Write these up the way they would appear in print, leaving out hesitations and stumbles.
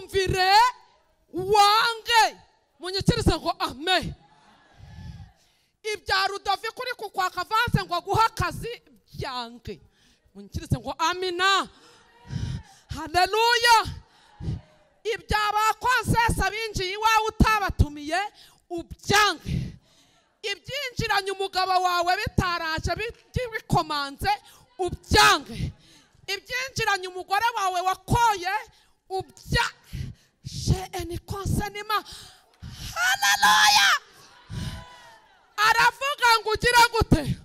Ntiwumvire wange. Munyikirize ngo amen. Ibya Rudoviko uri kukwaka avanse ngo aguhe akazi byange. Munyikirize ngo amina. Haleluya. Ibya ba konsesa binjiye iwawe utabatumiye ubyange. Ibyinjiranye umugabo wawe bitaraje bikomanze ubyange. Ibyinjiranye umugore wawe wakoye ubya she konsenima. Haleluya. Aravuga ngo ugira gute?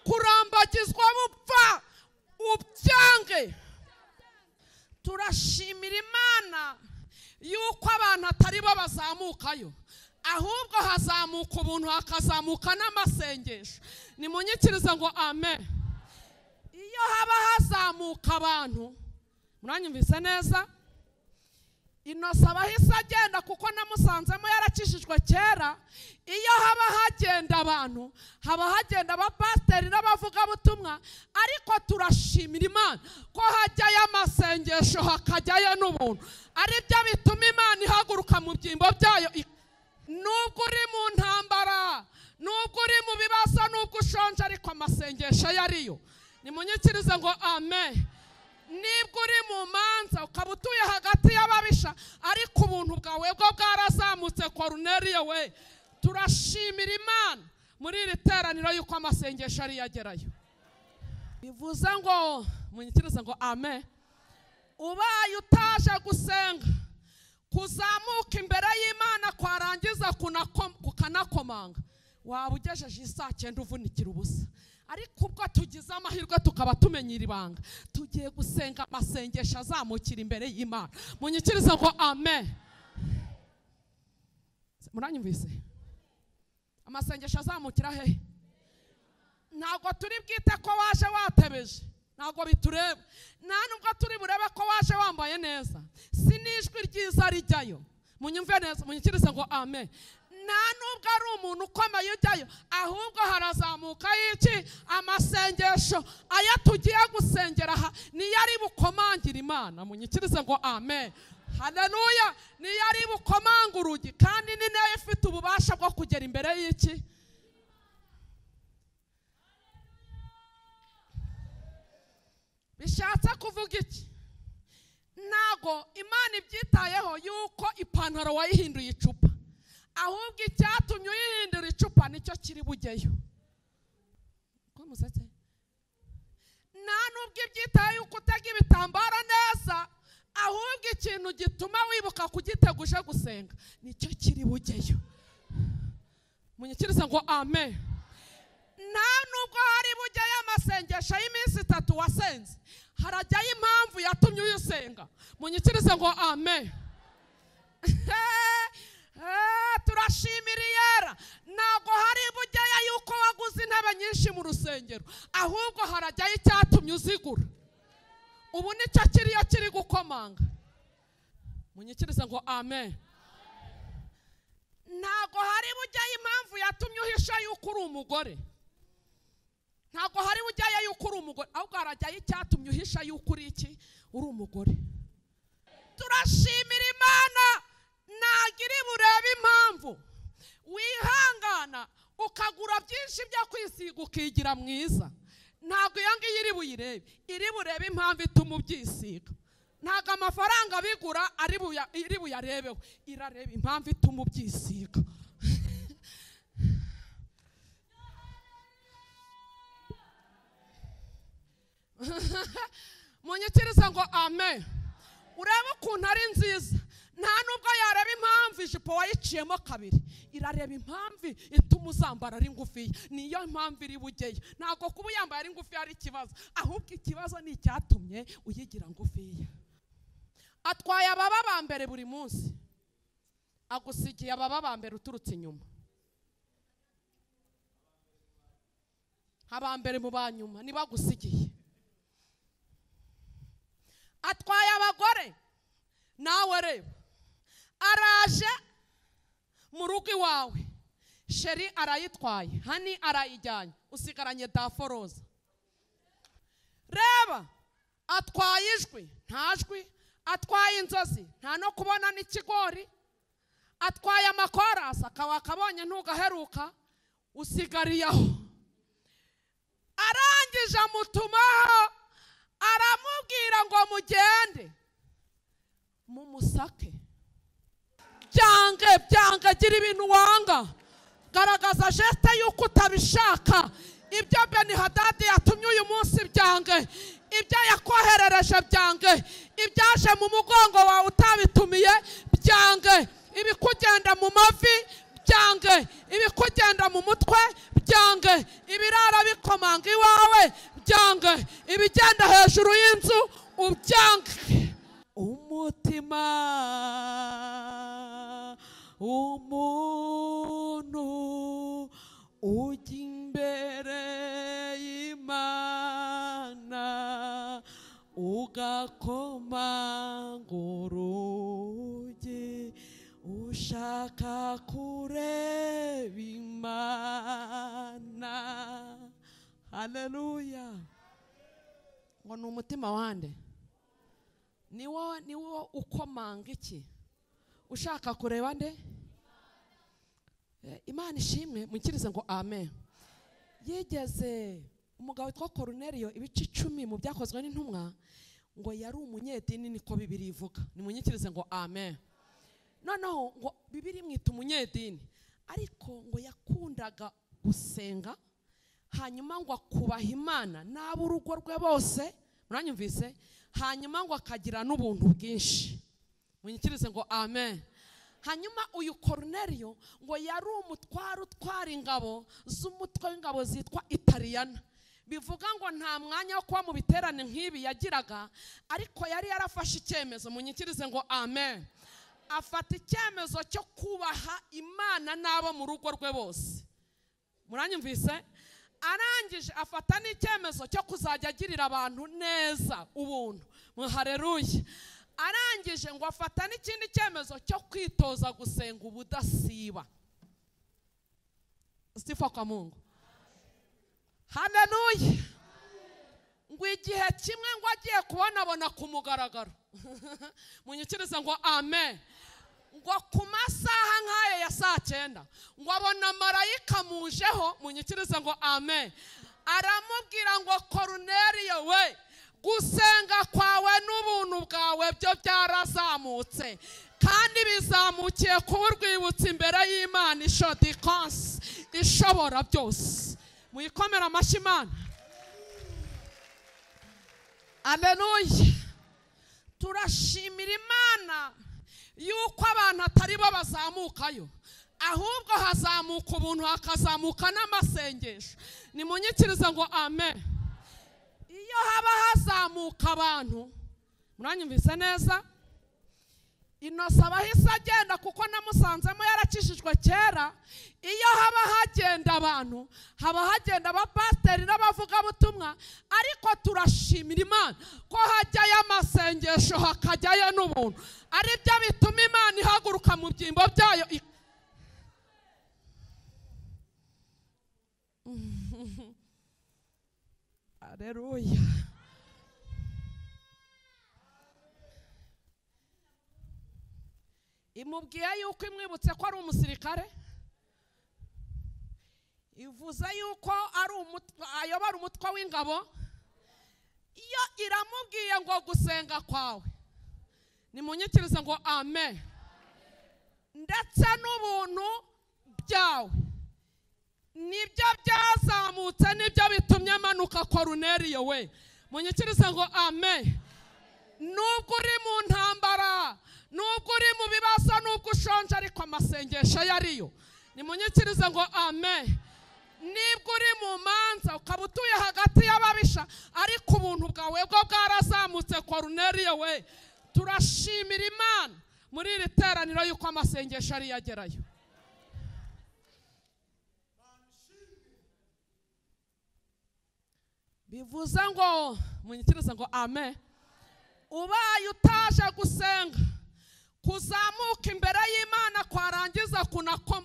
Kurambagizwa bupfa ubyange. Turashimira Imana yuko abantu atari bo bazamukayo, ahubwo hazamuka ubuntu, hakazamuka n'amasengesho. Nimunyikirize ngo amen. Iyo haba hazamuka abantu, muranyumvise neza? Inosa abahise agenda kuko namusanzemo yarakishijwe kera. Iyo haba hagenda abantu, haba hagenda abapasiteri n'abavugabutumwa, ariko turashimira Imana ko hajyayo amasengesho, hakajyayo n'ubuntu. Aribyo bituma Imana ihaguruka mu byimbo byayo. Nubwo uri mu ntambara, nubwo uri mu bibazo, nubwo ushonje, ariko amasengesho yariyo. Nimunyikirize ngo amen. Nibwo uri mu manza ukaba utuye hagati y'ababisha, ariko ubuntu bwawe bwo bwarazamutse. Koruneliyo we, turashimira Imana muri iri teraniro yuko amasengesho ari yagerayo. Bivuze ngo munyikirize ngo amen. Ubaye utaje gusenga, kuzamuka imbere y'Imana kwarangiza kukanakomanga, waba ugejeje isaa 9 uvunikira ubusa. Ariko ubwo tugize amahirwe tukaba tumenyira ibanga, tugiye gusenga amasengesho azamukira imbere y'Imana. Munyikirize ngo amen. Muranyumvise? Amasengesho azamukira he? Ntabwo turi bwite ko waje watebeje, ntabwo bitureba. Nta nubwo turi burebe ko waje wambaye neza, si n'ijwi ryiza rijyayo. Munyumve neza, munyikirize ngo amen. Nta nubwo ari umuntu ukomeye ujyayo, ahubwo harazamuka y'iki? Amasengesho. Aya tugiye gusengera aha niyo ari bukomangira Imana. Munyikirize ngo amen. Haleluya. Niyo ari bukomanga urugi, kandi ni nayo ifite ububasha bwo kugera imbere y'iki? Bishatse kuvuga iki? Ntago Imana ibyitayeho yuko ipantaro wayihinduye icupa, ahubwo icyatumye uyihindura icupa nicyo kiri bugeyo. Ko musetse? Nta nubwo ibyitaye yuko utega ibitambaro neza, ahubwo ikintu gituma wibuka kugiteguje gusenga nicyo kiri bugeyo. Munyikirize ngo amen. Nta nubwo hari bugeyo amasengesho y'iminsi 3 wasenze, harajyayo impamvu yatumye uyisenga. Munyikirize ngo amen. Turashimira Iyera. Ntabwo hari bugeya yuko waguze intebe nyinshi mu rusengero, ahubwo harajyayo icyatumye uzigura. Ubu nicyo kiriyo kiri gukomanga. Munyikirize ngo amen. Ntabwo hari bugeya impamvu yatumye uhisha yuko uri umugore. Ntabwo hari bugeya yuko uri umugore, ahubwo harajyayo icyatumye uhisha yuko uri iki? Uri umugore. Turashimira Imana. Ntabwo iri burebe impamvu wihangana ukagura byinshi byo kwisiga ukigira mwiza. Ntabwo iyo ngiyo iri buyirebe, iri burebe impamvu ituma ubyisiga. Ntabwo amafaranga bigura iri buyarebeho, irareba impamvu ituma ubyisiga. Munyikirize ngo amen. Urebe ukuntu ari nziza. Nta nubwo yareba impamvu ijipo wayiciyemo kabiri, irareba impamvu ituma uzambara ari ngufiya. Niyo mpamvu iri bugeyo. Ntabwo kuba uyambaye ari ngufiya ari ikibazo, ahubwo ikibazo ni icyatumye uyigira ngufiya. Atwaye ababa ba mbere buri munsi, agusigiye ababa ba mbere uturutse inyuma. Aba mbere mu banyuma nibagusigiye. Atwaye abagore, nawe reba araje mu rugo iwawe, sheri arayitwaye, hani arayijyanye, usigaranye daforoza. Reba atwaye ijwi, nta jwi, atwaye inzozi nta no kubona n'ikigori, atwaye amakorasi akaba akabonye ntugaheruka, usigariye aho. Arangije amutumaho aramubwira ngo mugende mumusake. Byange byange, gira ibintu wanga, garagaza geste yuko utabishaka. Ibyo Benihadadi yatumye uyu munsi byange, ibyo yakoherereje byange, ibyaje mu mugongo wawe utabitumiye byange, ibikugenda mu mavi byange, ibikugenda mu mutwe byange, ibirara bikomanga iwawe byange, ibigenda hejuru y'inzu ubyange. Umutima umuntu ujya imbere y'Imana ugakomanga urugi ushaka kureba Imana. Haleluya. Ngo ni umutima wande niwo ukomanga iki ushaka kureba nde? Imana ishimwe, mukirize ngo amen. Yigeze umugabo witwa Koruneliyo ibice 10 mu byakozwe n'intumwa, ngo yari umunyedini, niko Bibiliya ivuga. Nimunyikirize ngo amen. Noneho ngo Bibiliya imwita umunyedini, ariko ngo yakundaga gusenga, hanyuma ngo akubaha Imana n'ab'urugo rwe bose, muranyumvise, hanyuma ngo akagira n'ubuntu bwinshi. Munyikirize ngo amen. Hanyuma uyu Koruneliyo ngo yari umutwaro utwara ingabo z'umutwe w'ingabo zitwa Italiyana. Bivuga ngo nta mwanya wo kuba mu biterane nk'ibi yagiraga, ariko yari yarafashe icyemezo. Munyikirize ngo amen. Afata icyemezo cyo kubaha Imana n'abo mu rugo rwe bose. Muranyumvise? Arangije afata n'icyemezo cyo kuzajya agirira abantu neza ubuntu. Haleluya. Arangije ngo afata n'ikindi cyemezo cyo kwitoza gusenga ubudasiba. Sifa kwa Mungu. Haleluya. Ngo igihe kimwe ngo agiye kubonabona ku mugaragaro. Munyikirize ngo amen. Ngo ku masaha nk'aya ya saa 9 ngo abona marayika mujeho. Munyikirize ngo amen. Aramubwira ngo Koruneliyo we, gusenga kwawe n'ubuntu bwawe byo byarazamutse, kandi bizamukiye kuba urwibutso imbere y'Imana ishodikonsi ishobora byose. Muyikomera amashyi Imana. Haleluya. Turashimira Imana yuko abantu atari bo bazamukayo, ahubwo hazamuka ubuntu, hakazamuka n'amasengesho. Nimunyikirize ngo amen. Iyo haba hazamuka abantu, muranyumvise neza, Inosa abahise agenda kuko namusanzemo yarakishijwe kera. Iyo haba hagenda abantu, haba hagenda abapasiteri n'abavugabutumwa, ariko turashimira Imana ko hajyayo amasengesho, hakajyayo n'ubuntu, aribyo bituma Imana ihaguruka mu byimbo byayo. Haleluya. Imubwiye yuko imwibutse ko ari umusirikare, ivuze yuko ari ayobora umutwe w'ingabo. Iyo iramubwiye ngo gusenga kwawe, nimunyikirize ngo amen, ndetse n'ubuntu byawe nibyo byazamutse, nibyo bitumye manuka Koruneliyo we. Munyikirize ngo amen. Nubwo uri mu ntambara, nubwo uri mu bibazo, nubwo ushonje, ariko amasengesho yariyo. Nimunyikirize ngo amen. Nibwo uri mu manza ukaba utuye hagati y'ababisha, ariko ubuntu bwawe bwo bwarazamutse Koruneliyo we. Turashimira Imana muri iri teraniro yuko amasengesho ari yagerayo. Bivuze ngo munyikirize ngo amen. Ubaye utaje gusenga, kuzamuka imbere y'Imana kwarangiza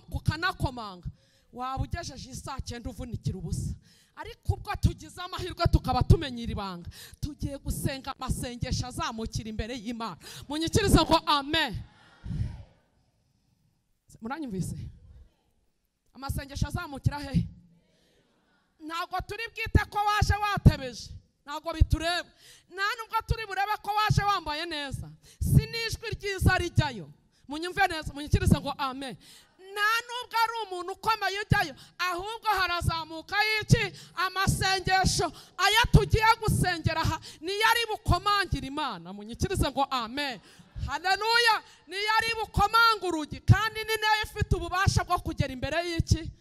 kukanakomanga, waba ugejeje isaa 9 uvunikira ubusa. Ariko ubwo tugize amahirwe tukaba tumenyira ibanga, tugiye gusenga amasengesho azamukira imbere y'Imana. Munyikirize ngo amen. Muranyumvise? Amasengesho azamukira hehe? Ntabwo turi bwite ko waje watebeje, ntabwo bitureba. Nta nubwo turi burebe ko waje wambaye neza, si n'ijwi ryiza rijyayo. Munyumve neza, munyikirize ngo amen. Nta nubwo ari umuntu ukomeye ujyayo, ahubwo harazamuka y'iki? Amasengesho aya tugiye gusengera aha niyo ari bukomangira Imana. Munyikirize ngo amen. Haleluya. Niyo ari bukomanga urugi, kandi ni nayo ifite ububasha bwo kugera imbere y'iki?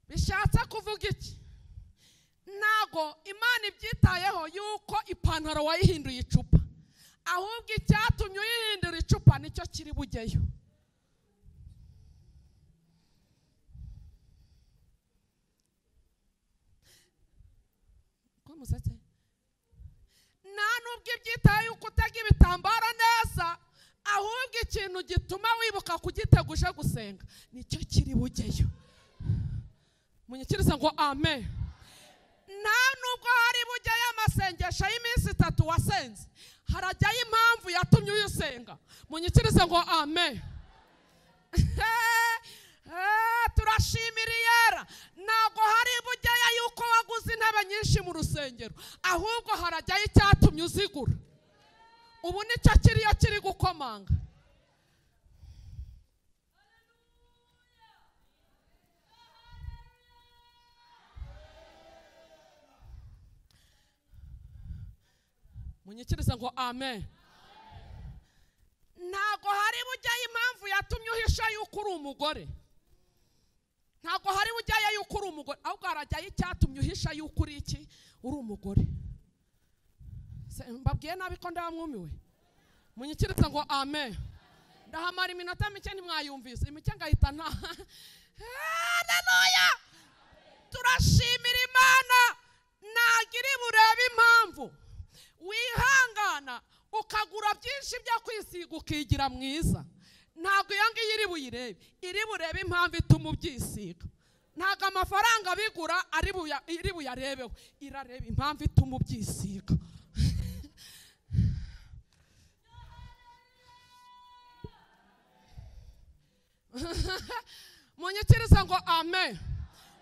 Bishatse kuvuga iki? Ntago Imana ibyitayeho yuko ipantaro wayihinduye icupa, ahubwo icyatumye uyihindura icupa nicyo kiri bugeyo. Ko musetse? Nta nubwo ibyitaye yuko utega ibitambaro neza, ahubwo ikintu gituma wibuka kugitega uje gusenga nicyo kiri bugeyo. Munyikirize ngo amen. Nta nubwo hari bujyayo amasengesho y'iminsi 3 wasenze, harajyayo impamvu yatumye uyisenga. Munyikirize ngo amen. Turashimira Iyera. Ntabwo hari bujyayo yuko waguze intebe nyinshi mu rusengero, ahubwo harajyayo icyatumye uzigura. Ubu nicyo kiriyo kiri gukomanga. Munyikirize ngo amen. Ntabwo hari bujyayo impamvu yatumye uhisha yuko uri umugore. Ntabwo hari bujyayo yuko uri umugore, ahubwo harajyayo icyatumye uhisha yuko uri iki? Uri umugore. Mbabwiye nabi ko ndamwumiwe? Munyikirize ngo amen. Ndahamara iminota mike ntimwayumvise, imike ngahita nta. Haleluya. Turashimira Imana. Ntabwo iri burebe impamvu wihangana ukagura byinshi byo kwisiga ukigira mwiza. Ntabwo iyo ngiyo iri buyirebe, iri burebe impamvu ituma ubyisiga. Ntabwo amafaranga bigura iri buyarebeho, irareba impamvu ituma ubyisiga. Munyikirize ngo amen.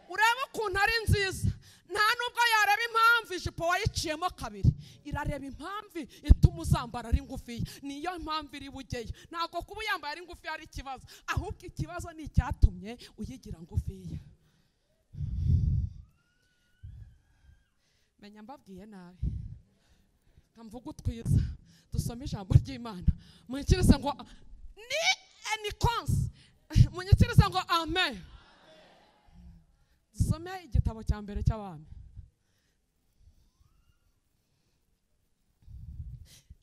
Urebe ukuntu ari nziza. Nta nubwo yareba impamvu ijipo wayiciyemo kabiri, irareba impamvu ituma uzambara ari ngufiya. Niyo mpamvu iri bugeyo. Ntabwo kuba uyambaye ari ngufiya ari ikibazo, ahubwo ikibazo ni icyatumye uyigira ngufiya. Menya mbabwiye nabi, nkamvuga utwiza. Dusome ijambo ry'Imana. Munyikirize ngo ni enikonsi. Munyikirize ngo amen. Dusome igitabo cya mbere cy'Abami.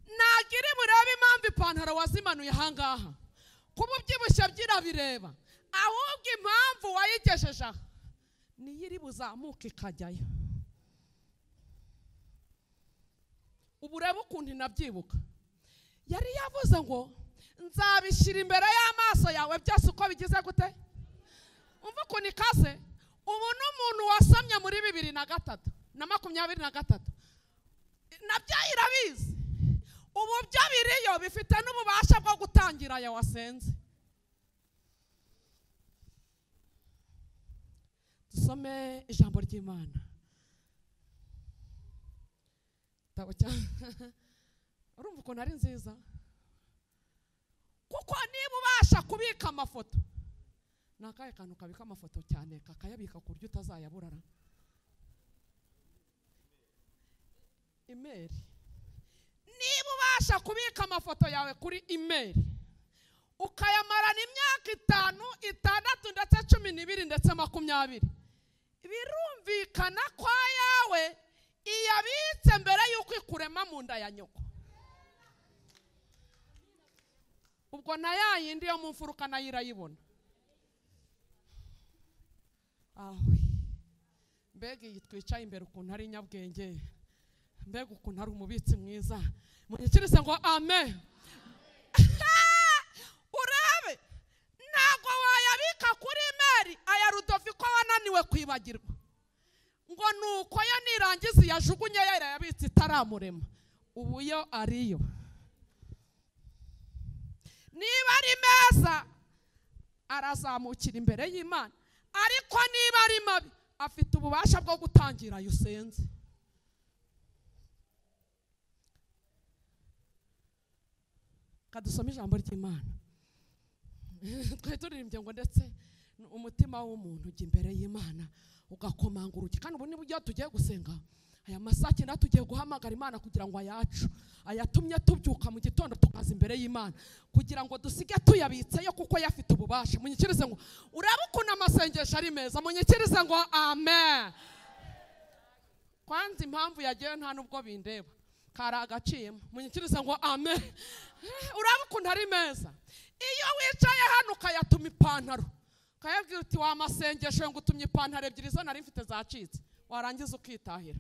Ntabwo iri burebe impamvu ipantaro wazimanuye ahangaha, kuba ubyibushye byirabireba, ahubwo impamvu wayigejeje aha niyo iri buzamuke ikajyayo. Ubu urebe ukuntu inabyibuka. Yari yavuze ngo nzabishyira imbere y'amaso yawe byose uko bigize gute? Umva ukuntu ikaze. Ubu n'umuntu wasomye muri 2003 na 2023 nabyo irabizi. Ubu byo biriyo bifite n'ububasha bwo gutangira aya wasenze. Dusome ijambo ry'Imana. Urumva ukuntu ari nziza? Kuko niba ubasha kubika amafoto, ni akahe kantu kabika amafoto cyane kakayabika ku buryo utazayaburara? Imeri. Niba ubasha kubika amafoto yawe kuri imeri ukayamarana imyaka 5, 6 ndetse 12 ndetse 20, birumvikana ko ayawe iyabitse mbere y'uko ikurema mu nda ya nyoko. Ubwo na yayindi yo mu mfuruka nayo irayibona. Awe, mbega iyi twicaye imbere ukuntu ari nyabwenge, mbega ukuntu ari umubitsi mwiza. Munyikirize ngo amen. Urabe ntabwo wayabika Daniyeli, aya Rudoviko wananiwe kwibagirwa, ngo nuko yo nirangiza yajugunye yarayabitse itaramurema, ubu yo ariyo. Niba ari meza arazamukira imbere y'Imana, ariko niba ari mabi afite ububasha bwo gutangira ayo usenze. Kadusome ijambo ry'Imana. Twari turirimbye ngo ndetse umutima w'umuntu ujya imbere y'Imana ugakomanga urugi. Kandi ubu ni buryo tugiye gusenga aya masaha 9, tugiye guhamagara Imana kugira ngo ayacu ayatumye tubyuka mu gitondo tukaza imbere y'Imana kugira ngo dusige tuyabitseyo, kuko yafite ububasha. Munyikirize ngo urebe ukuntu amasengesho ari meza. Munyikirize ngo amen. Kwanza impamvu yagiye nta nubwo bindeba, kari agaciyemo. Munyikirize ngo amen. Urebe ukuntu ari meza. Iyo wicaye hano ukayatuma ipantaro, ukayabwira uti wa masengesho ngo utumye ipantaro ebyiri zo nari mfite zacitse, warangiza ukitahira.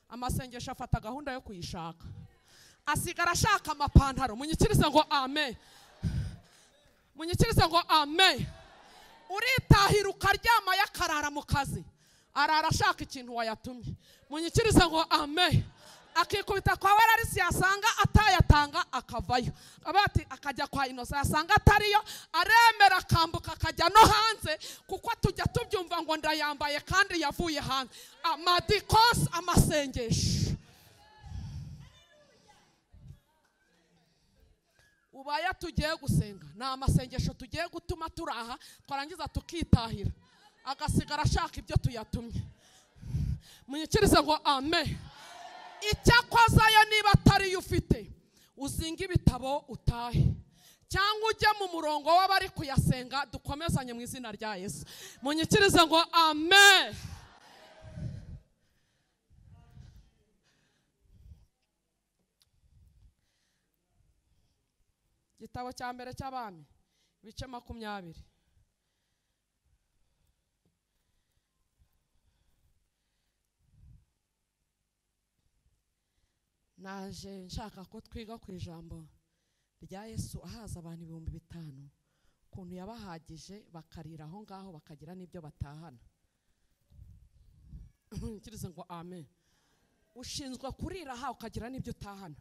Amasengesho afata gahunda yo kuyishaka, asigara ashaka amapantaro. Munyikirize ngo amen. Munyikirize ngo amen. Uritahira ukaryama yakarara mu kazi, arara ashaka ikintu wayatumye. Munyikirize ngo amen. Akikubita kwa Wararisi, yasanga atayatanga akavayo, abati akajya kwa Inosa, yasanga atariyo aremera akambuka akajya no hanze, kuko tujya tubyumva ngo ndayambaye kandi yavuye hanze. Amadikos, amasengesho. Ubaya tugiye gusenga ni amasengesho tugiye gutuma turaha, twarangiza tukitahira, agasigara ashaka ibyo tuyatumye. Munyikirize ngo amen. Icyakozayo niba atariyo ufite, uzinga ibitabo utahe, cyangwa ujye mu murongo w'abari kuyasenga, dukomezanye mu izina rya Yesu. Munyikirize ngo amen. Igitabo cya mbere cy'Abami, ibice 20. Naje nshaka ko twiga ku ijambo rya Yesu ahaza abantu 5000, ukuntu yabahagije bakarira aho ngaho bakagira n'ibyo batahana. Nkirize ngo amen. Ushinzwe kurira aha ukagira n'ibyo utahana.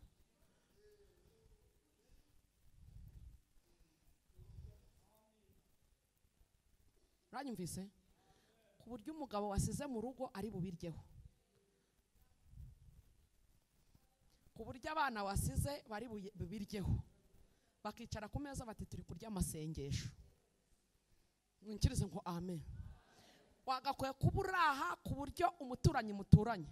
Uranyumvise? Ku buryo umugabo wasize mu rugo ari bubiryeho, ku buryo abana wasize bari bubiryeho, bakicara ku meza bati turi kurya amasengesho. Mwikirize ngo amen. Wagakwiye kuba uraha ku buryo umuturanyi muturanye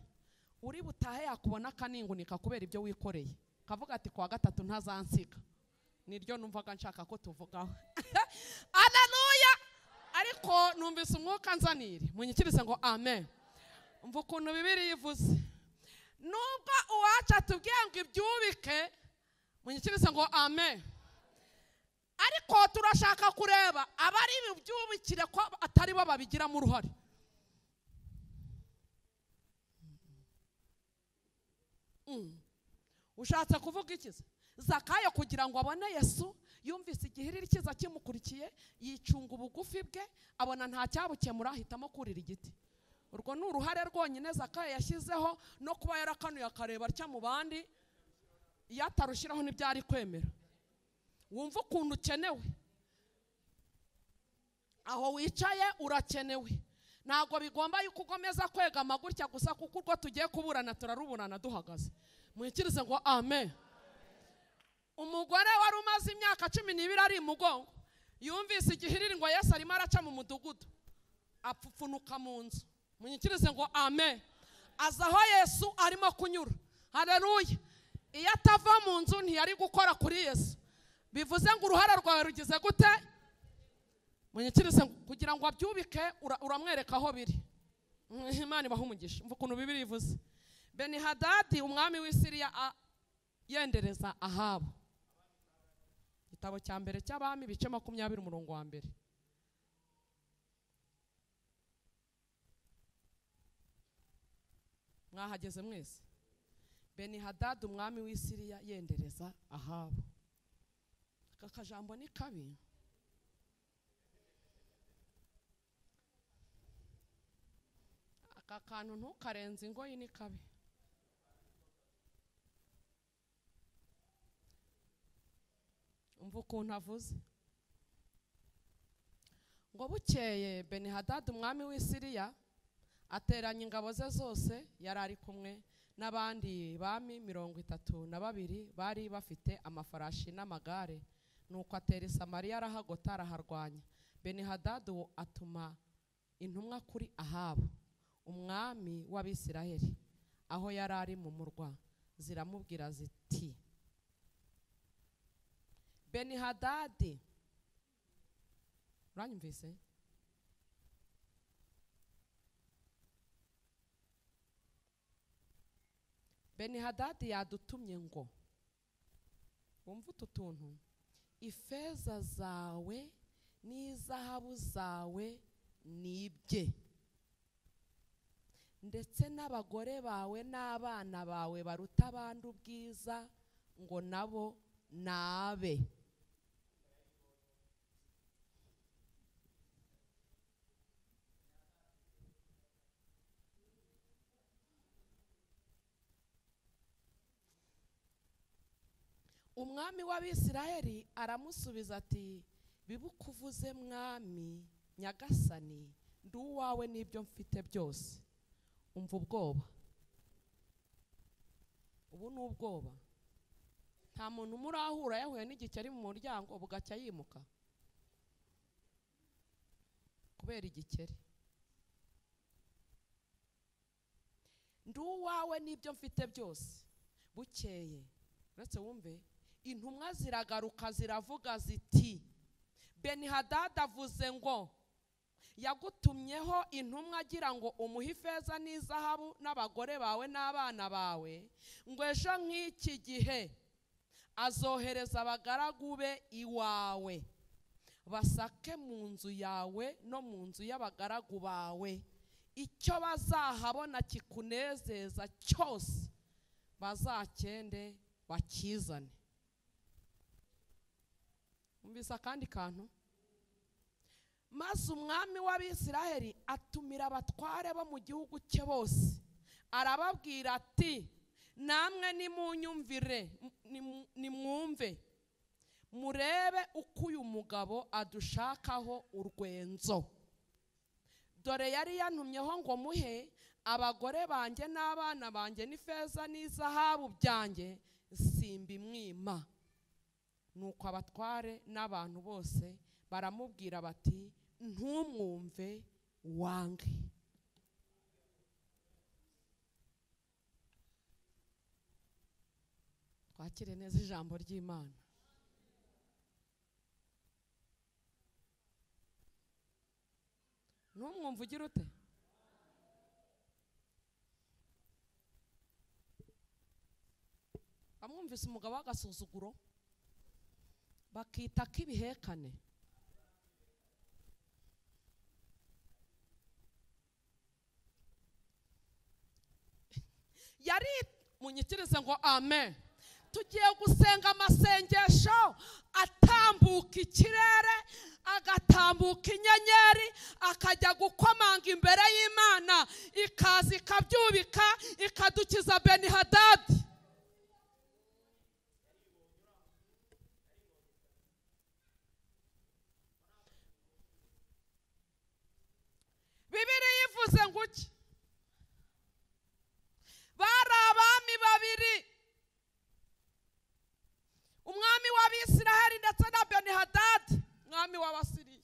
uri butahe yakubona akaningunika kubera ibyo wikoreye, kavuga ati kwa gatatu ntazansiga. Niryo numvaga nshaka ko tuvugaho. Haleluya. Ariko numvise umwuka nzanire. Munyikirize ngo amen. Mva ukuntu Bibiliya ivuze. Nubwo uwacu atubwiye ngo ibyubike, munyikirize ngo amen. Ariko turashaka kureba abari ibyubikire ko atari bo babigiramo uruhare. Ushatse kuvuga iki? Zakayo kugira ngo abone Yesu, yumvise igihiriri kiza kimukurikiye, yicunga ubugufi bwe, abona nta cyabukemura, ahitamo kurira igiti. Urwo ni uruhare rwonyine Zakayo yashyizeho, no kuba yarakanuye akareba atya mu bandi, iyo atarushyiraho ntibyari kwemera. Wumva ukuntu ukenewe, aho wicaye urakenewe. Ntabwo bigomba yuko ukomeza kwegama gutya gusa, kuko urwo tugiye kuburana turaruburana duhagaze. Mwikirize ngo amen. Umugore wari umaze imyaka 12 ari imugongo, yumvise igihiriri ngo Yesu arimo araca mu mudugudu, apfupfunuka mu nzu. Munyikirize ngo amen. Aza aho Yesu arimo kunyura. Haleluya. Iyo atava mu nzu ntiyari gukora kuri Yesu. Bivuze ngo uruhare rwawe rugize gute? Munyikirize kugira ngo abyubike, uramwereka aho biri. Imana ibahe umugisha. Mva ukuntu Bibiliya ivuze. Benihadadi umwami w'i Siriya yendereza Ahabu. Igitabo cya mbere cy'Abami ibice 20 umurongo wa 1. Mwahageze mwese? Benihadadi umwami w'i Siriya yendereza Ahabu. Aka kajambo ni kabi. Aka kantu ntukarenze ingoyi ni kabi. Umva ukuntu avuze ngo bukeye Benihadadi umwami w'i Siriya ateranya ingabo ze zose, yari ari kumwe n'abandi bami 32 bari bafite amafarashi n'amagare. Nuko atera i Samariya arahagota araharwanya. Benihadadi atuma intumwa kuri Ahabu umwami w'Abisiraheli aho yari ari mu murwa, ziramubwira ziti Benihadadi, uranyumvise? Benihadadi yadutumye ngo wumve utu tuntu, ifeza zawe n'izahabu zawe nibye, ndetse n'abagore bawe n'abana bawe baruta abandi ubwiza ngo nabo nabe. Umwami w'Abisiraheli aramusubiza ati bibukuvuze mwami nyagasani, ndi uwawe n'ibyo mfite byose. Umva ubwoba, ubu ni ubwoba. Nta muntu murahura yahuye n'igikeri mu muryango bugacya yimuka kubera igikeri. Ndi uwawe n'ibyo mfite byose. Bukeye uretse wumve, intumwa ziragaruka ziravuga ziti Benihadadi avuze ngo yagutumyeho intumwa agira ngo umuhe ifeza n'izahabu n'abagore bawe n'abana bawe, ngo ejo nk'iki gihe azohereza abagaragu be iwawe basake mu nzu yawe no mu nzu y'abagaragu bawe, icyo bazahabona kikunezeza cyose bazakende bakizane. Umvise akandi kantu? Maze umwami w'Abisiraheli atumira abatware bo mu gihugu cye bose, arababwira ati namwe nimunyumvire, nimwumve murebe uko uyu mugabo adushakaho urwenzo. Dore yari yantumyeho ngo muhe abagore banjye n'abana banjye n'ifeza n'izahabu byanjye, simbimwima. Nuko abatware n'abantu bose baramubwira bati ntumwumve wange. Twakire neza ijambo ry'Imana. Ntumwumve ugira ute? Amwumvise umugabo w'agasuzuguro bakita k'ibihekane. Yari munyikirize ngo amen. Tugiye gusenga amasengesho atambuka ikirere, agatambuka inyenyeri, akajya gukomanga imbere y'Imana, ikaza ikabyubika, ikadukiza Benihadadi. Bibiliya ivuze ngo iki? Bari abami babiri, umwami w'Abisiraheli ndetse na Benihadadi umwami w'Abasiriya.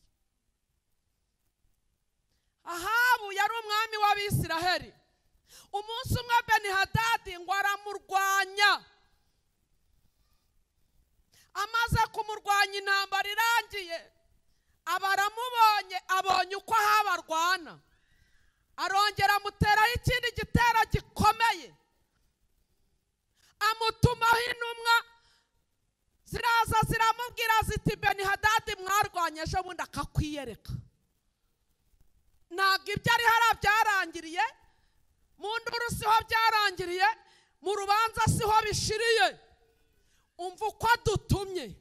Ahabu yari umwami w'Abisiraheli. Umunsi umwe Benihadadi ngo aramurwanya. Amaze kumurwanya intambara irangiye, aba aramubonye, abonye uko Ahabu arwana, arongera amuteraho ikindi gitero gikomeye, amutumaho intumwa ziraza ziramubwira ziti Benihadadi mwarwanye ejo bundi akakwiyereka. Ntabwo ibyo ari hariya byarangiriye, mu nduru siho byarangiriye, mu rubanza siho bishiriye. Umva uko adutumye,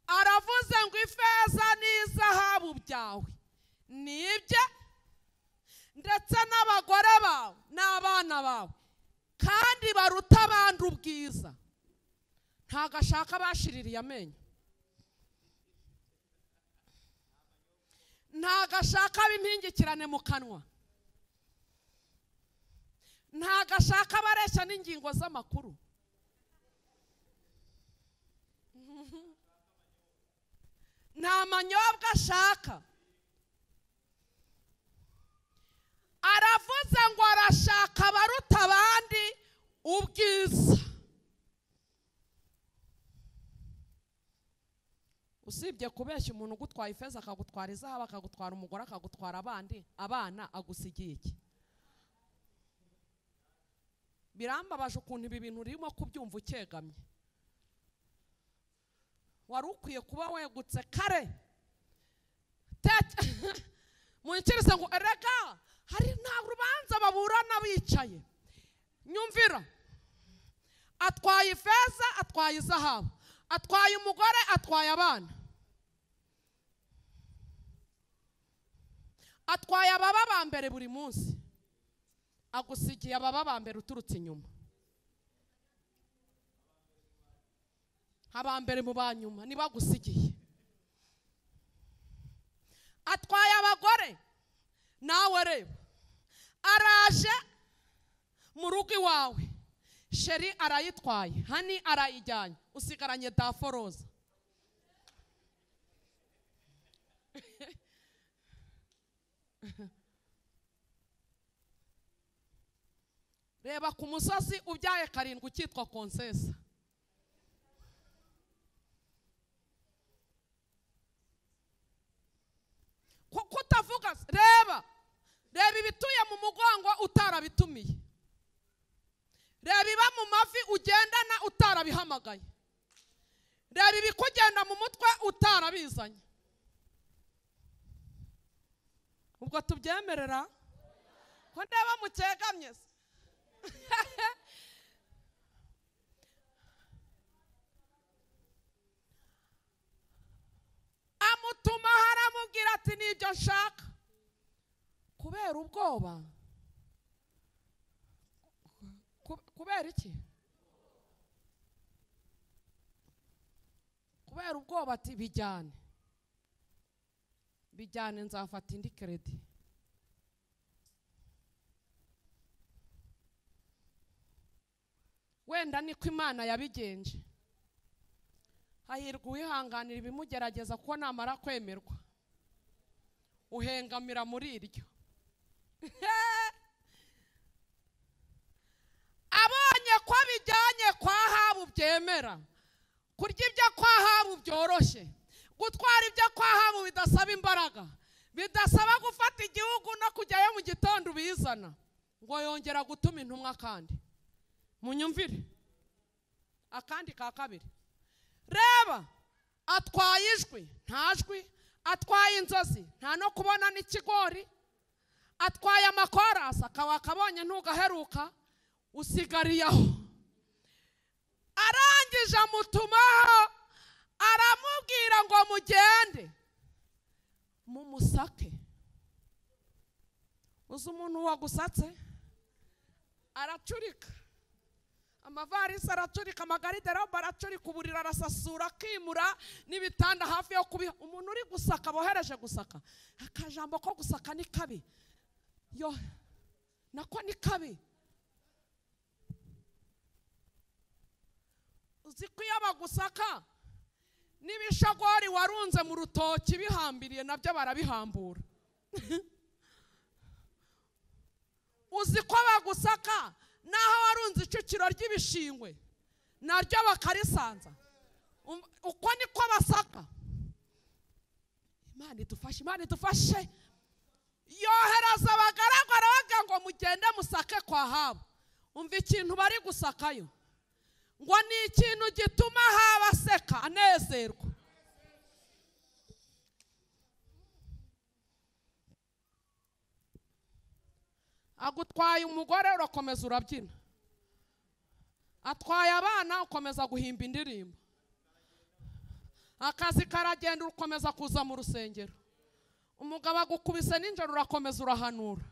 aravuze ngo ifeza n'izahabu byawe nibye, ndetse n'abagore bawe n'abana bawe, kandi baruta abandi ubwiza. Ntago ashaka bashiririye amenyo, ntago ashaka ab'impingikirane mu kanwa, ntago ashaka abareshya n'ingingo z'amakuru. Nta manyobwa ashaka. Aravuze ngo arashaka abaruta abandi ubwiza. Usibye kubeshya umuntu ugutwaye ifeza, akagutwara izahabu, akagutwara umugore, akagutwara abandi abana, agusigiye iki? Birambabaje ukuntu ibi bintu urimo kubyumva ukegamye. Wari ukwiye kuba wegutse kare. Munyikirize ngo erega hari nta rubanza baburana bicaye. Nyumvira, atwaye ifeza, atwaye izahabu, atwaye umugore, atwaye abana, atwaye ababa ba mbere buri munsi, agusigiye ababa ba mbere uturutse inyuma, aba mbere mu banyuma nibagusigiye. Atwaye abagore, nawe reba araje mu rugo iwawe, sheri arayitwaye, hani arayijyanye, usigaranye daforoza. Reba ku musozi ubyaye karindwi ukitwa konsesa. Kutavuga, reba reba ibituye mu mugongo utarabitumiye, reba iba mu mavi ugendana utarabihamagaye, reba ibikugenda mu mutwe utarabizanye. Ubwo tubyemerera ko ndeba mukegamye se? Amutuma aramubwira ati nibyo nshaka. Kubera ubwoba, kubera iki? Kubera ubwoba ati bijyane, bijyane nzafata indi kredi. Wenda niko Imana yabigenje. Hahirwa uwihanganira ibimugerageza, kuko namara kwemerwa uhengamira muri iryo. Abonye ko bijyanye kwa Ahabu byemera, kurya ibyo kwa Ahabu byoroshye, gutwara ibyo kwa Ahabu bidasaba imbaraga, bidasaba gufata igihugu no kujyayo mu gitondo ubizana, ngo yongera gutuma intumwa. Kandi munyumvire akandi ka kabiri. Reba atwaye ijwi, nta jwi, atwaye inzozi, nta no kubona n'ikigori, atwaye amakorasi akaba akabonye ntugaheruka, usigariye aho. Arangije amutumaho aramubwira ngo mugende mumusake. Uzi umuntu wagusatse aracurika amavarisi, aracurika amagariderobe, aracurika uburiri, arasasura, akimura n'ibitanda hafi yo kubiha. Umuntu uri gusaka bohereje gusaka, akajambo ko gusaka ni kabi, yo nako ni kabi. Uzi ko iyo bagusaka n'ibishagori warunze mu rutoki bihambiriye nabyo barabihambura. Uzi ko bagusaka naho warunze icukiro ry'ibishingwe naryo bakarisanza. Uko niko basaka. Imana idufashe, Imana idufashe. Yohereza abagaragu arabaga ngo mugende musake kwa Ahabu. Umva ikintu bari gusakayo, ngo ni ikintu gituma Ahabu aseka anezerwa. Agutwaye umugore urakomeza urabyina, atwaye abana ukomeza guhimba indirimbo, akazi karagenda ukomeza kuza mu rusengero, umugabo agukubise ninjoro urakomeza urahanura.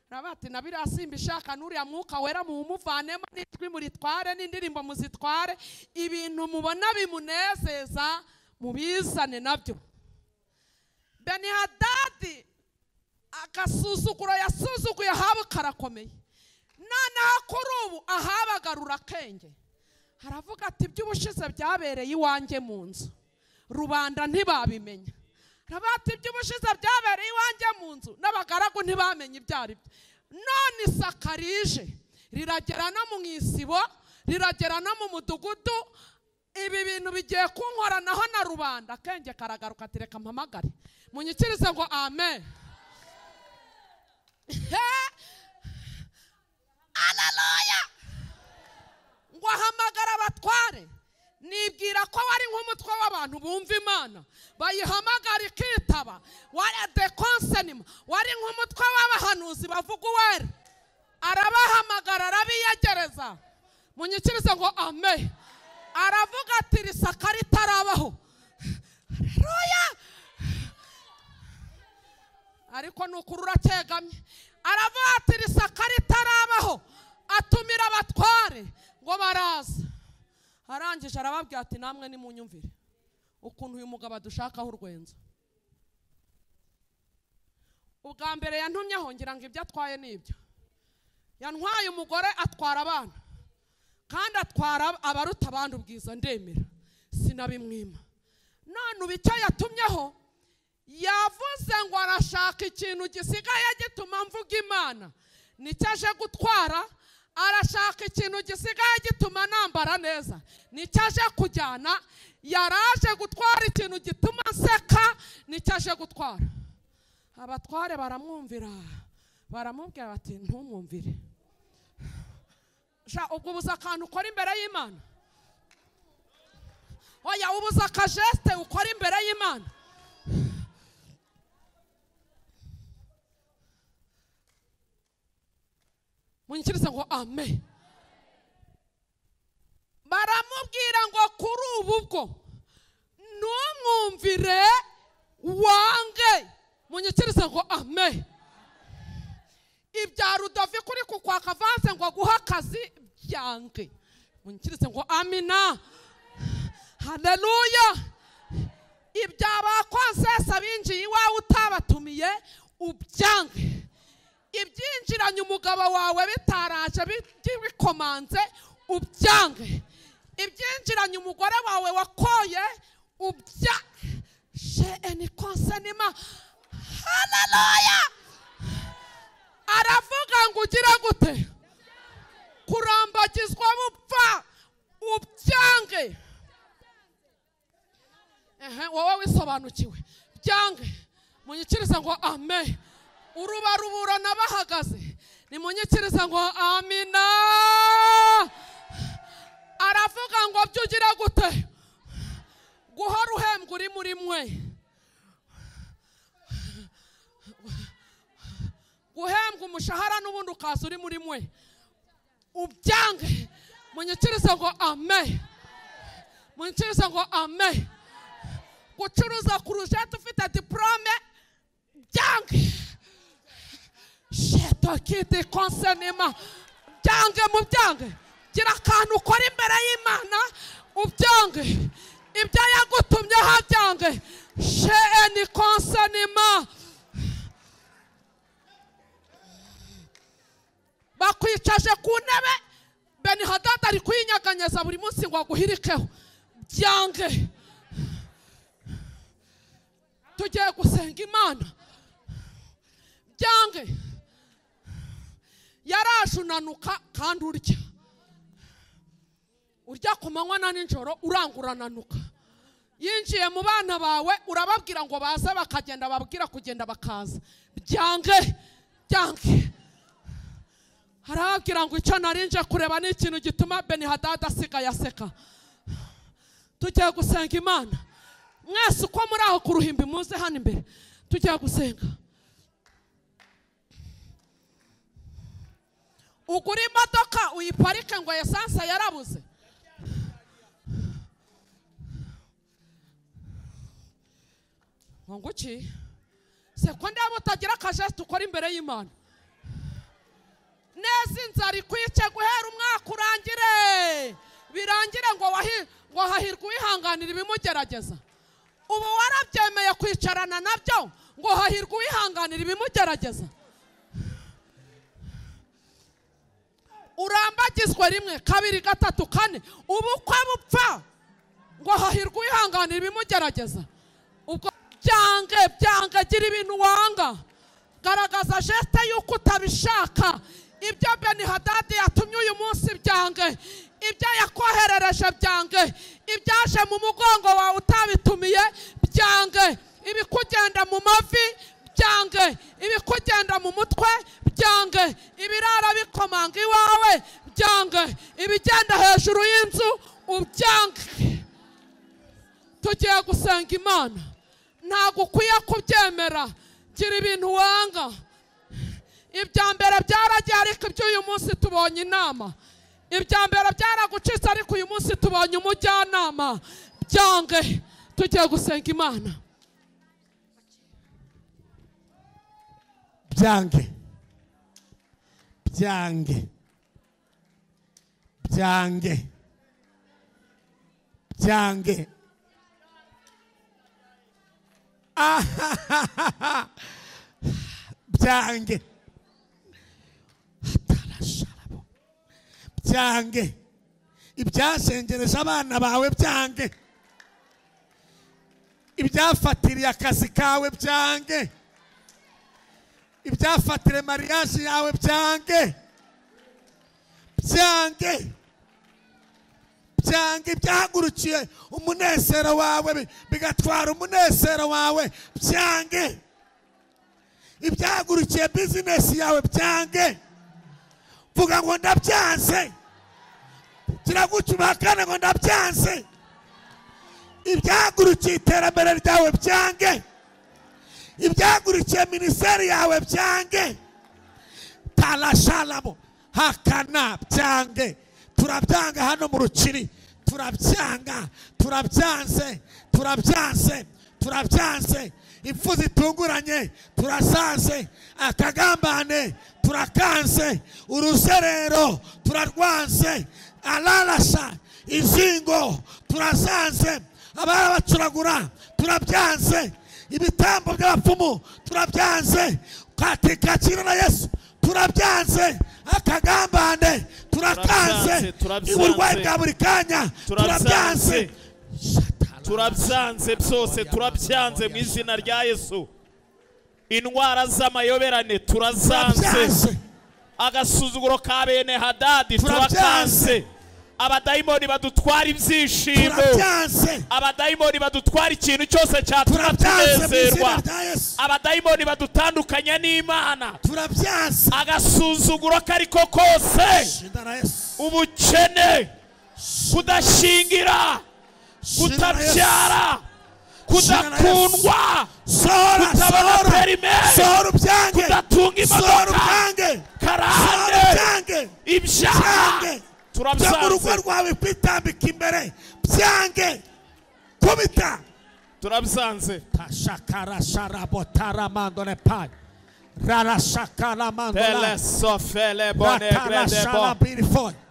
Rabati na biriya simbishaka n'uriya mwuka wera muwumuvanemo n'ijwi muritware n'indirimbo muzitware, ibintu mubona bimunezeza mubizane nabyo. Benihadadi agasuzuguro yasuzuguye Ahabu karakomeye. Noneho kuri ubu Ahabu agarura akenge, aravuga ati iby'ubushize byabereye iwanjye mu nzu rubanda ntibabimenya. Rabati iby'ubushize byabereye iwanjye mu nzu n'abagaragu ntibamenye ibyo ari byo. None isaka rije riragera no mu isibo, riragera no mu mudugudu, ibi bintu bigiye kunkoranaho na rubanda. Akenge karagaruka ati reka mpamagare. Munyikirize ngo amen. Haleluya. Ngo ahamagara abatware. Nibwira ko wari nk'umutwe w'abantu bumva Imana bayihamagara ikitaba, wari de konsenima, wari nk'umutwe w'abahanuzi bavuga uwera. Arabahamagara arabiyegereza. Munyikirize ngo amen. Aravuga ati risaka ritarabaho. Haleluya. Ariko nukuri urakegamye. Aravuga ati risaka ritarabaho, atumira abatware ngo baraza. Arangije arababwira ati namwe nimunyumvire ukuntu uyu mugabo adushakaho urwenzo. Ubwa mbere yantumyeho ngira ngo ibyo atwaye nibyo. Yantwaye umugore atwara abana, kandi atwara abaruta abandi ubwiza, ndemera sinabimwima. None ubu icyo yatumyeho yavuze ngo arashaka ikintu gisigaye gituma mvuga Imana, nicyo aje gutwara. Arashaka ikintu gisigaye gituma nambara neza, nicyo aje kujyana. Yaraje gutwara ikintu gituma nseka, nicyo aje gutwara. Abatware baramwumvira, baramubwira bati ntumwumvire. Sha ubwo ubuza akantu ukora imbere y'Imana. Oya, ubuza akajeste ukora imbere y'Imana. Munyikirize ngo amen. Baramubwira ngo kuri ubu bwo ntumwumvire wange. Munyikirize ngo amen. Ibya Rudoviko uri kukwaka avanse ngo aguhe akazi byange. Munyikirize ngo amina. Haleluya. Ibya ba konsesa binjiye iwawe utabatumiye ubyange. Ibyinjiranye umugabo wawe bitaraje bikomanze ubyange. Ibyinjiranye umugore wawe wakoye ubya she konsenima. Haleluya. Aravuga ngo ugira gute? Kurambagizwa bupfa ubyange. Wowe wisobanukiwe byange. Munyikirize ngo amen. Urubarubura nabahagaze nimunyikirize ngo amina. Aravuga ngo byugira gute? Guhora uhembwa uri muri mwe, guhembwa umushahara n'ubundi ukaza uri muri mwe, ubyange. Munyikirize ngo amen. Munyikirize ngo amen. Gucuruza kurujete ufite diplome byange. Shetokite konsenema byange mu byange. Gira akantu ukora imbere y'Imana ubyange. Ibyo yagutumyeho byange. Sheni konsenema. Bakwicaje ku ntebe, Benihadadi ari kuyinyeganyeza buri munsi ngo aguhirikeho. Byange. Tugiye gusenga Imana. Byange. Yaraje unanuka kandi urya. Urya ku manywa na nijoro uranga urananuka. Yinjiye mu bana bawe urababwira ngo baze bakagenda, babwira kugenda bakaza. Byange. Byange. Arababwira ngo icyo narinje kureba ni ikintu gituma Benihadadi asigaye aseka. Tugiye gusenga Imana. Mwese uko muri aho ku ruhimbi muze hano imbere. Tugiye gusenga. Ugura imodoka uyiparike ngo esanse yarabuze. Ngo nguki? Se ko ndaba utagira akajeste ukora imbere y'Imana. Neza inzara ikwice guhera umwaka urangire. Birangire ngo ngo hahirwe uwihanganira ibimugerageza. Ubu warabyemeye kwicarana nabyo ngo hahirwe uwihanganira ibimugerageza. Urambagizwe rimwe kabiri gatatu kane ubukwe bupfa ngo hahirwe uwihanganira ibimugerageza. Ubwo byange byange, gira ibintu wanga, garagaza geste yuko utabishaka. Ibyo Benihadadi yatumye uyu munsi byange, ibyo yakoherereje byange, ibyaje mu mugongo wawe utabitumiye byange, ibikugenda mu mavi byange, ibikugenda mu mutwe byange, ibirara bikomanga iwawe byange, ibigenda hejuru y'inzu ubyange. Tugiye gusenga Imana, ntabwo ukwiye kubyemera. Gira ibintu wanga. Ibya mbere byaragiye ariko iby'uyu munsi tubonye inama. Ibya mbere byaragucitse ariko uyu munsi tubonye umujyanama. Byange. Tugiye gusenga Imana. Byange byange byange byange. Byange byange. Ibyasengereje abana bawe byange, ibyafatiriye akazi kawe byange, ibyafatire mariage yawe byange byange byange. Ibyahagurukiye umunezero wawe bigatwara umunezero wawe byange. Ibyahagurukiye bizinesi yawe byange. Vuga ngo ndabyanze. Kiragucubakana ngo ndabyanze. Ibyahagurukiye iterambere ryawe byange, ibyahagurukiye minisiteri yawe byange. Talashalamo hakana byange. Turabyanga hano mu Rukiri, turabyanga, turabyanze, turabyanze, turabyanze. Impfu zitunguranye turasanze, akagambane turakanze, uruzerero turarwanze, alarasha izingo turasanze, abarabacuragura turabyanze, ibitambo by'abapfumu turabyanze, katika jina la Yesu turabyanze, akagambane turakanze, uburwayi bwa buri kanya turabyanze, turabyanze byose, turabyanze mu izina rya Yesu. Indwara z'amayoberane turazanze, agasuzuguro ka bene Hadadi turakanze, abadayimoni badutwara ibyishimo, abadayimoni badutwara ikintu cyose cyatuma tunezerwa, abadayimoni badutandukanya n'Imana, agasuzuguro kariko kose, ubukene, kudashingira, kutabyara, kudakundwa, kutabona perime, kudatunga imodoka, karande, ibyaha turabyanze. Urugo rwawe kwitambika imbere byange, kubita turabyanze. Tashakara sharabotara mandole pa rara shakara mandola telesofele bone grede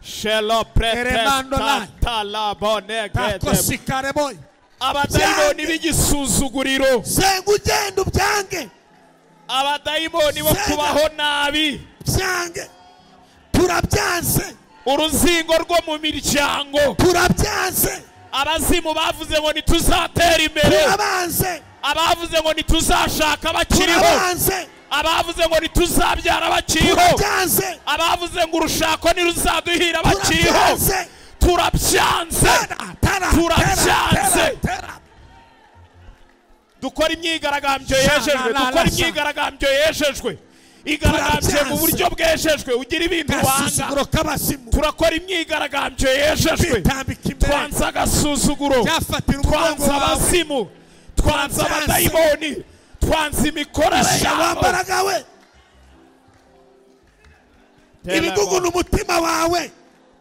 shelo pretesta tala bone grede takosikare boy. Abadayimoni b'igisuzuguriro, senga ugenda ubyange. Abadayimoni bo kubaho nabi byange, turabyanze. Uruzingo rwo mu miryango turabyanze. Abazimu bavuze ngo ntituzatera imbere, turabanze. Abavuze ngo ntituzashaka bakiriho, turabanze. Abavuze ngo ntituzabyara bakiriho, turabyanze. Abavuze ngo urushako ntiruzaduhira bakiriho, turabyanze, turabyanze. Dukora imyigaragambyo yejejwe, dukora imyigaragambyo yejejwe, igaragambye mu buryo bwejejwe, ugira ibintu wanga. Turakora imyigaragambyo yejejwe, twanze agasuzuguro, twanze abazimu, twanze abadayimoni, twanze imikorere yabo. Ibiguguna umutima wawe,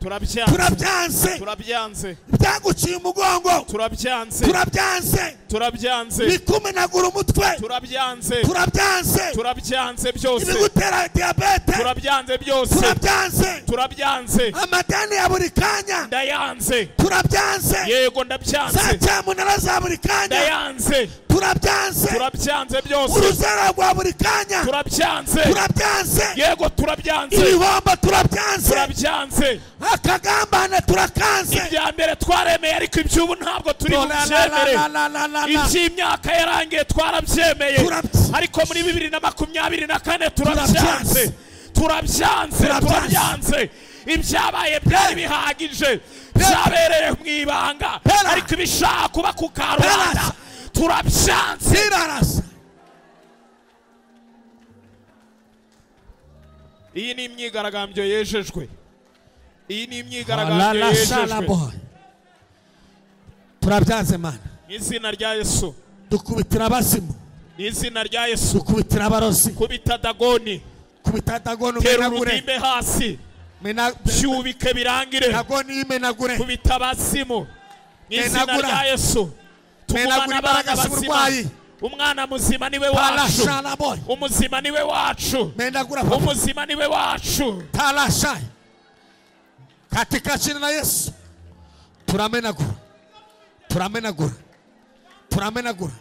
Turabyanze. Turabyanze. Turabyanze. Ibyaguciye umugongo. Turabyanze. Turabyanze. Turabyanze. Bikumenagura umutwe. Turabyanze. Turabyanze. Turabyanze byose. Ibigutera diyabete. Turabyanze byose. Turabyanze. Turabyanze. Amadeni ya buri kanya. Ndayanze. Turabyanze. Yego ndabyanze. Za cyamunara za buri kanya. Ndayanze. Turabyanze. Turabyanze byose. Uruzera rwa buri kanya. Turabyanze. Turabyanze. Yego turabyanze. Ibihombo turabyanze. Turabyanze. Akagambane turakanze. Ibya mbere twaremeye ariko iby'ubu ntabwo turi bubyemere. Iby'imyaka yarangiye twarabyemeye. Ariko muri 2024 turabyanze. Turabyanze. Turabyanze. Ibyabaye byari bihagije. Byabereye mu ibanga. Ariko ibishaka kuba ku karubanda. Turabyanze. Iyi ni imyigaragambyo yejejwe. Iyi ni imyigaragambyo yejejwe. Turabyanze Mana. Izina rya Yesu. Dukubitira abazimu. Izina rya Yesu. Dukubitira abarozi. Kubita Dagoni. Kubita Dagoni umenagure. Terura hasi. Byubike birangire. Dagoni imenagure. Kubita abazimu. Izina rya Yesu. Menagura imbaraga z'uburwayi. Umwana muzima niwe wacu. Umuzima niwe wacu. Umuzima niwe wacu. Talasha. Katika jina la Yesu. Turamenagura. Turamenagura. Turamenagura.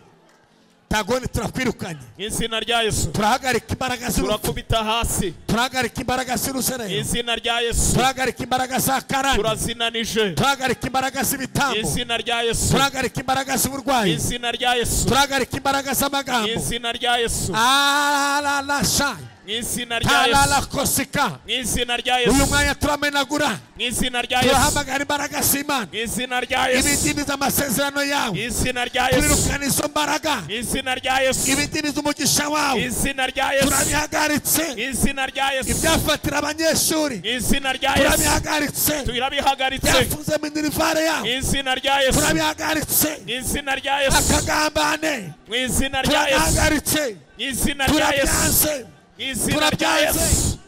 Dagoni turakwirukanye. Izina rya Yesu. Turahagarika imbaraga z'urupfu. Turakubita hasi. Turahagarika imbaraga z'urusere. Izina rya Yesu. Turahagarika imbaraga za karande. Turazinanije. Turahagarika imbaraga z'ibitambo. Izina rya Yesu. Turahagarika imbaraga z'uburwayi. Izina rya Yesu. Turahagarika imbaraga z'amagambo. Izina rya Yesu. Alalasha. Izina rya Yesu. Talalakosika. Izina rya Yesu. Uyu mwanya turamenagura. Izina rya Yesu. Turahamagara imbaraga z'Imana. Izina rya Yesu. Ibidindiza amasezerano yawe. Izina rya Yesu. Turirukana izo mbaraga. Izina rya Yesu. Ibidindiza umugisha wawe. Izina rya Yesu. Turabihagaritse. Izina rya Yesu. Ibyafatira abanyeshuri. Izina rya Yesu. Turabihagaritse. Turabihagaritse. Byafunze minerivare yawe. Izina rya Yesu. Turabihagaritse. Izina rya Yesu. Akagambane. Izina rya Yesu. Turabihagaritse. Izina rya Yesu. Izina rya Yesu.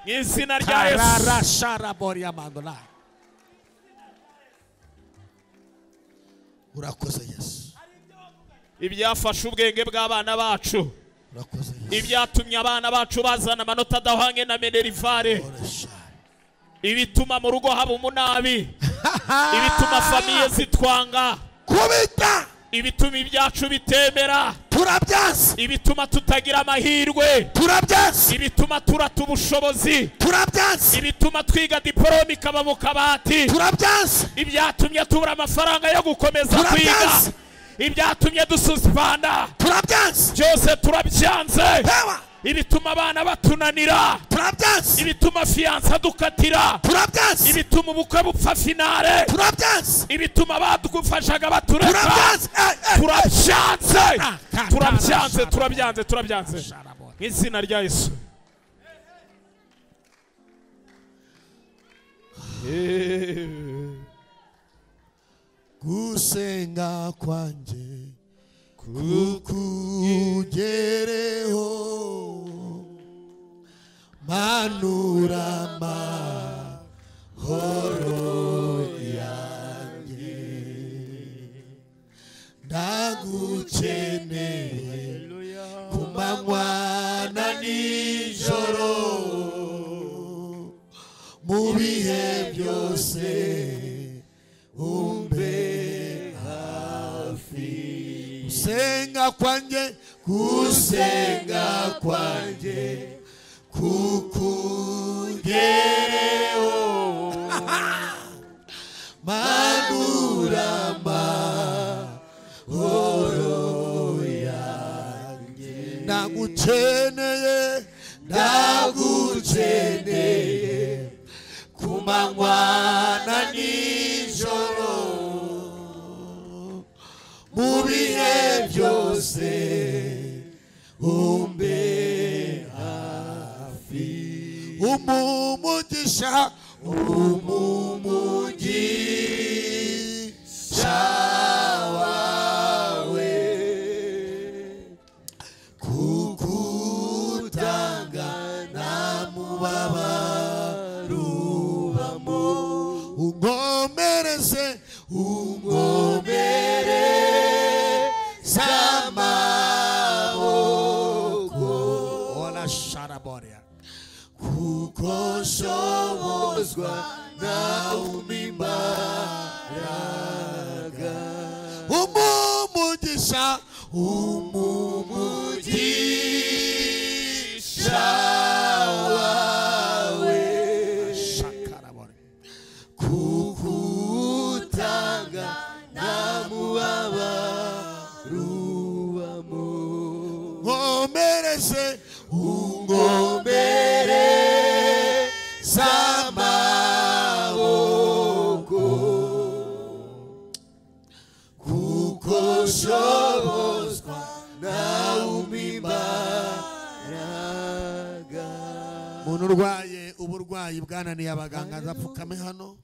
Izina rya Yesu. Urakoze Yesu. Ibyafashe ubwenge bw'abana bacu. Ibyatumye abana bacu bazana amanota adahwanye na minerivare. Ibituma mu rugo haba umunabi. Ibituma famiye zitwanga. Kubita. Ibituma ibyacu bitemera. Turabyanze. Ibituma tutagira amahirwe. Turabyanze. Ibituma turata ubushobozi. Turabyanze. Ibituma twiga diporome ikaba mu kabati. Turabyanze. Ibyatumye tubura amafaranga yo gukomeza kwiga. Ibyatumye dususpanda. Turabyanze. Byose turabyanze. Ibituma abana batunanira. Turabyanze. Ibituma fiyansa dukatira. Turabyanze. Ibituma ubukwe bupfa finale. Turabyanze. Ibituma badufashaga batureka. Turabyanze. Turabyanze. Turabyanze. Turabyanze. Turabyanze. Mu izina rya Yesu. Gusenga kwanjye kukugereho manura amahoro yanjye ndagukeneye ku manywa na nijoro mu bihe byose umbe hafi. Gusenga kwanjye, gusenga kwanjye kukugereho manura amahoro yanjye ndagukeneye, ndagukeneye ku manywa na nijoro mu bihe byose umbe hafi. Umumugisha, umumugisha wawe kukutanga nta mubabaro ubamo. Unkomereze, unkomereze amaboko. Ola sharaboria. Kuko nshobozwa nawe imbaraga. Umumugisha, umumugisha wawe. Shakaraboria. Kukutanga namubabarubamo. Nkomereze, unkomereze amaboko. Kuko nshobozwa nawe imbaraga. Umuntu urwaye uburwayi bwananiye abaganga azapfukame hano.